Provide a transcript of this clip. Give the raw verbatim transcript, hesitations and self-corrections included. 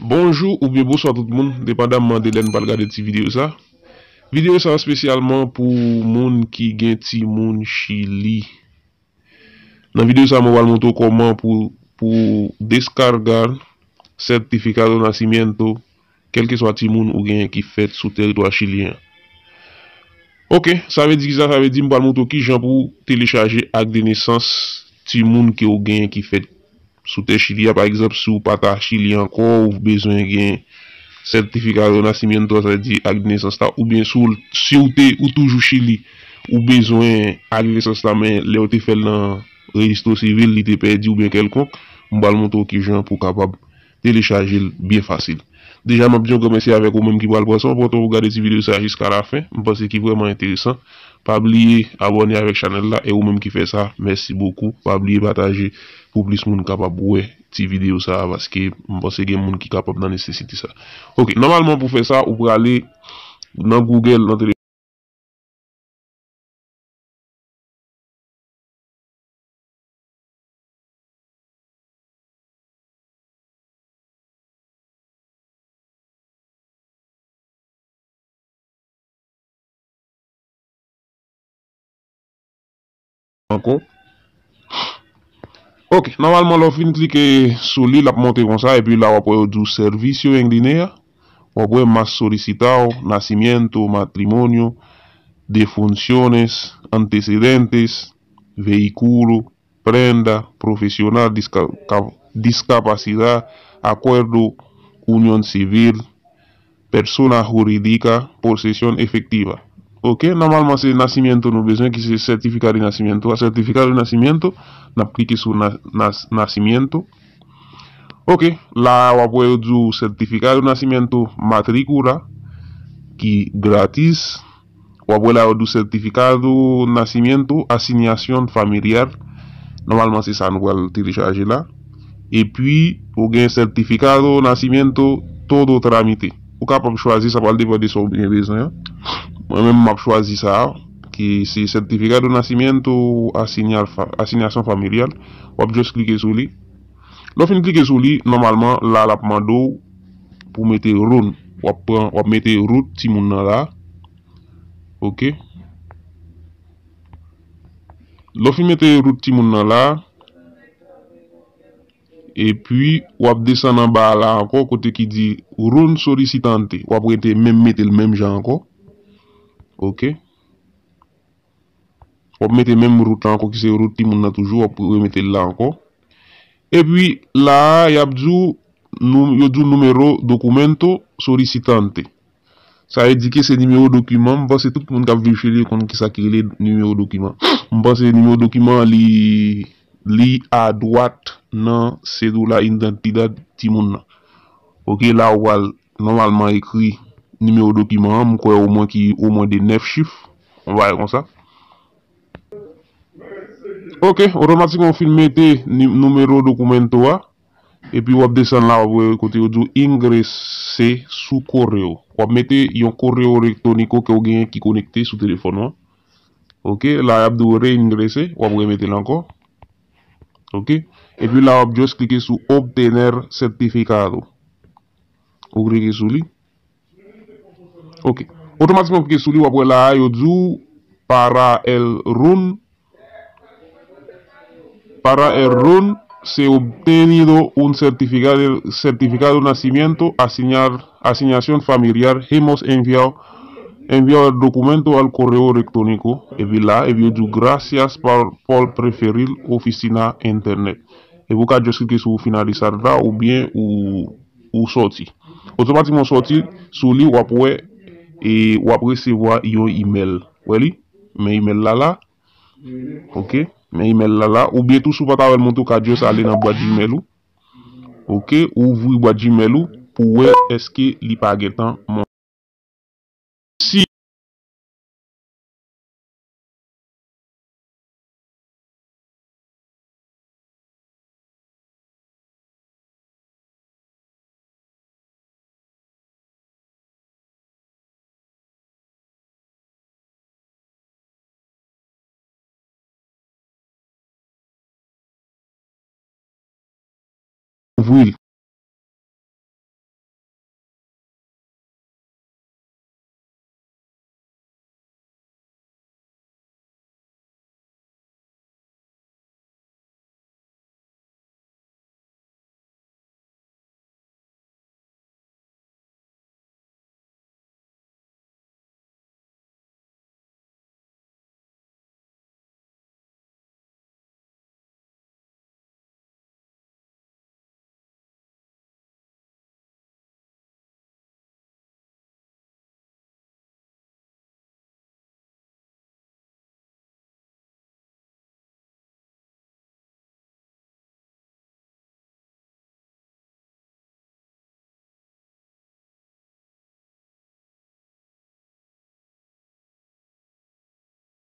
Bonjou oubyen bonswa tout moun, depandamman de lè n pral gade ti videyo sa. Videyo sa espesyalman pou moun ki gen timoun Chili. Nan videyo sa, mwen pral montre w kòman pou, pou descargar certificado nacimiento, kèlkeswa timoun ou genyen ki fèt sou teritwa chilyen an. Ok, sa vle di kisa? Sa vle di m pral montre w kijan pou telechaje ak de nesans timoun ke w genyen ki fèt sou tè Chili a. Pa egzanp, si w pa ta Chili ankò, ou bezwen gen certificado nacimiento, sa vle di ak de nesans la, oubyen si w, si w te, ou toujou Chili, ou bezwen ak de nesans la, men lè w te fè l nan rejistro sivil, li te pèdi oubyen kèlkonk, m pral montre w kijan pou w kapab telechaje l byen fasil. Deja, m ap di yon gran mèsi avèk ou menm ki pral pran san w pou w gade ti videyo sa a jiska lafen. M panse ki vrèman enteresan. Pa bliye abòne avèk chanèl la, e ou menm ki fè sa, mèsi bokou. Pa bliye pataje pou plis moun kapab wè ti videyo sa a, paske m panse gen moun ki kapab nan nesesite sa. Ok, nòmalman pou fè sa, ou prale nan Google, nan telefòn. Ankò. Ok, nòmalman lè w fin klike sou li, l ap monte konsa, epi la w ap wè yo di w servicio en línea, w ap wè más solicitado, nacimiento, matrimonio, defunciones, antecedentes, vehículo, prenda, profesional, disca-, ca-, discapacidad, acuerdo, unión civil, persona jurídica, posesión efectiva. Ok, nòmalman se nacimiento nou bezwen, ki se certificado de nacimiento a. Certificado de nacimiento, n ap klike sou na-, nas-, nacimiento. Ok, la a w ap wè yo di w certificado de nacimiento matrícula, ki gratis. W ap wè la yo di w certificado nacimiento, asignación familiar. Nòmalman se sa nou pral telechaje la. Epi, ou gen certificado nacimiento todo trámite. Ou kapab chwazi, sa pral depann de sa w byen bezwen an. Mwen menm, m ap chwazi sa a, ki se certificado nacimiento, asigna-, fa-, asignación familiar. W ap just klike sou li. Lè w fin klike sou li, nòmalman, la, l ap mande w pou mete roun. W ap pran, w ap mete rout timoun nan la. Ok. Lè w fin mete rout timoun nan la, epi w ap desann anba a la ankò, kote ki di roun solicitante. W ap rete menm, mete l menm jan ankò. Ok. W ap mete menm rout la ankò, ki se rout timoun nan toujou, w ap remete l la ankò. Epi la a, y ap di w, nou, yo di w número documento solicitante. Sa vle di ke se nimewo dokiman. M panse tout moun k ap viv Chili konn kisa ki rele nimewo dokiman. M panse nimewo dokiman an, li, li adwat nan cédula identidad timoun nan. Ok, la ou pral nòmalman ekri nimewo dokiman an, m kwè omwen ki omwen de nèf chif, yon bagay konsa. Ok, otomatikman ou fin mete ni-, nimewo dokumento a, epi w ap desann la, w ap wè kote yo di w ingrese su correo. W ap mete yon correo electrónico ke w genyen ki konekte sou telefòn ou an. Ok, la y ap di w reingrese, w ap remete l ankò. Ok, epi la w ap just klike sou obtener certificado. Ou klike sou li. Ok. Otomatikman w klike sou li, w ap wè la a, yo di w para el run, para el run se obtenido un certificado, certificado de nacimiento, asignar, asignación familiar, hemos enviado, enviado el documento al correo electrónico, epi la, epi yo di w gracias por, por preferir oficina internet. Epi w ka just klike sou finalizar la, oubyen ou ou sòti. Otomatikman w sòti sou li, w ap wè, e w ap resevwa yon imèl. Wè li? Men imèl la la. Ok. Men imèl la la. Oubyen tou, si w pa ta wè l monte, w ka just ale nan bwat Gmail ou. Ok. Ou ouvri bwat Gmail ou pou w wè èske li pa gentan monte. Si ouvri l.